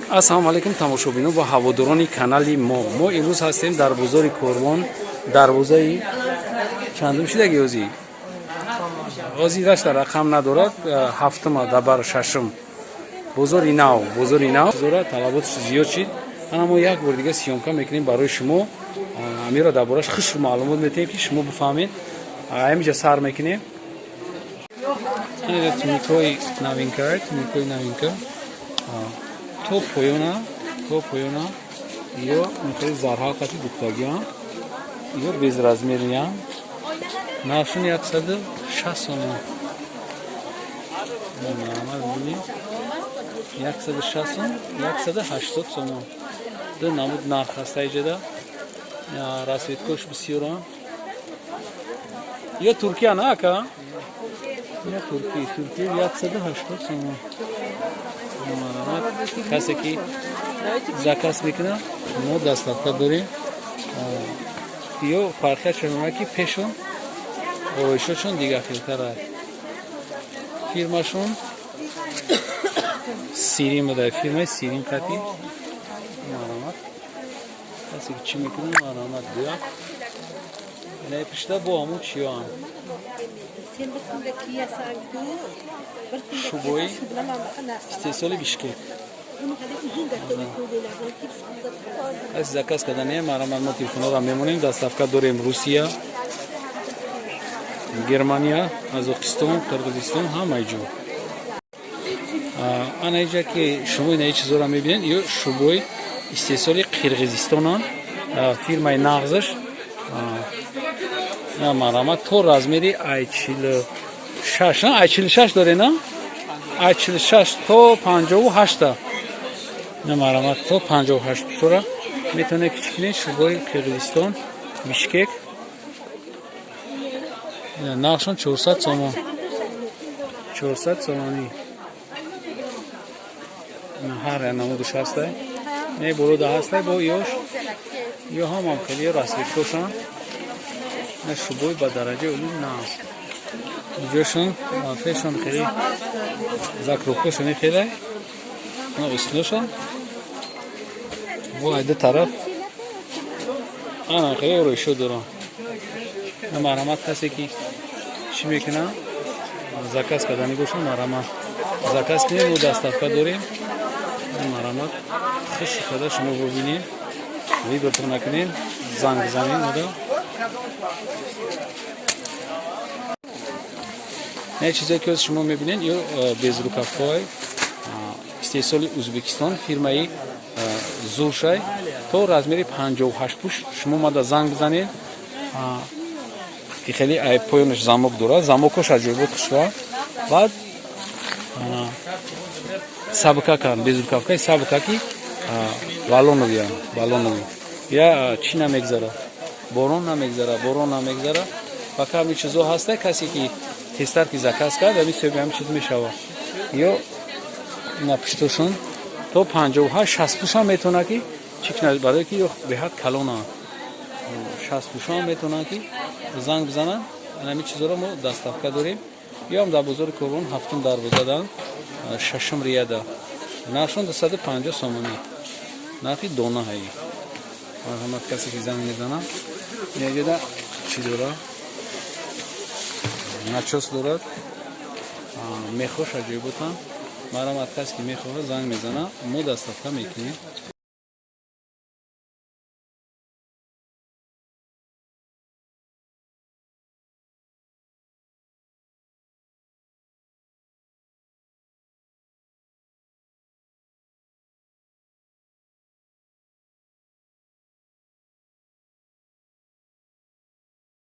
Ассалому алайкум, тамошобинон ва ҳаводорони канали мо. Мо имрӯз ҳастем дар бозори Корвон, дарвозаи чандум шидаги. Ҳозӣ ҳозираш дар рақам надорад, ҳафтума дабар шашум, бозори нав, бозори нав. Зора талаботш зиёд шид. Ана мо як бор дига съёмка мекунем барои шумо, амира дар бораш хушр маълумот метиҳем, ки шумо бифаҳмед. Ҳамиҷа сар мекунем. Туникои новинка, туникои новинка то поёна, то поёна. Ё инхели зарҳалқати духтагиам, ё безразмериям. Нархшон 160 сомон. Бинем, 160 сом, 180 сомон, ду намуд нарх ҳаста. Иҷада расцветкош бисёрам. Ё Туркия на, ака? Я Турки, Туркия 180 сомон. Касе ки заказ мекунад, мо доставка дорем. Ё фарқиятшон ки пешон ороишошон дигар хелтар. Фирмашон Сирин буда, фирмаи Сирин қати. Марҳамат, касе ки чӣ мекунад, марҳамат, гӯя. Ина пишта бо ҳамун чиёам. Sen bir kunda kiyasan-ku, bir kunda Шубои shu bilan mana bunaqa narsa. Истеҳсоли Бишкек. Buni hali uzun готовый ko'ylaklardan kiyib siqib. Каси заказ кардане, марҳамат, мо телефонҳоро мемонем. Доставка дорем: Русия, Германия, Қазоқистон, Қирғизистон, ҳамаи ҷо. Ана иҷа ки шумо инаи чизоро мебинед, ё шубои истеҳсоли Қирғизистонанд, фирмаи нағзаш. Марҳамат, то размери ай 46, ай 46 доре на, ай 46 то 58-та. Марҳамат, то 58 тора метавонед ки чӣ кунед. Шубои Қирғизистон, Бишкек, нархшон 400 сомон, 400 сомонӣ. Ҳар як намудаш ҳастай. Не, болода ҳастай бо ёш, ё ҳамам хеле расцветкошан. На, шубои ба дараҷаи олӣ нааст. Ҷошон пешон хеле закрупкошон хеле на устиношон бо айду тараф ана хеле ороишо дорам. Марҳамат, касе ки чӣ мекунад, заказ кардани бошад, марҳамат, заказ кунед, мо доставка дорем. Марҳамат, хуши карда шумо бубинед, выбортон накунед, занг бизанед мода. Не, чизе ки шумо мебинед, ё безрукавкаҳои истеҳсоли Ӯзбекистон, фирмаи Зуршай, то размери 58 пуш. Шумо мада занг бизанед, ки хеле поёнаш замок дорад, замокош аҷоибот хушва. Баъд сабкака, безрукавкаи сабкаки валоновия, валонови я чӣ намегзара, борон намегзара, борон намегзара. Фақат ҳамин чизо ҳаста. Касе ки тезтар ки заказ кард, ҳамин соҳиби ҳамин чиз мешавад. Ё ина пуштошон то 58, 60 пушам метавонад ки чӣ кунад, барое ки ё беҳад калона, 60 пушам метавонанд ки занг бизананд. Ҳамин чизоро мо доставка дорем. Ёам дар бозори Корвон, ҳафтум дарвозадан, шашум ряда. Нархшон 250 сомонӣ, нархи дона ҳаи. Марҳамат, касе ки занг мезанад. Яҷода чӣ дорад? Начёс дорад, мехош аҷоиботан. Марҳамат, касе ки мехоҳад, занг мезанад, мо доставка мекунем.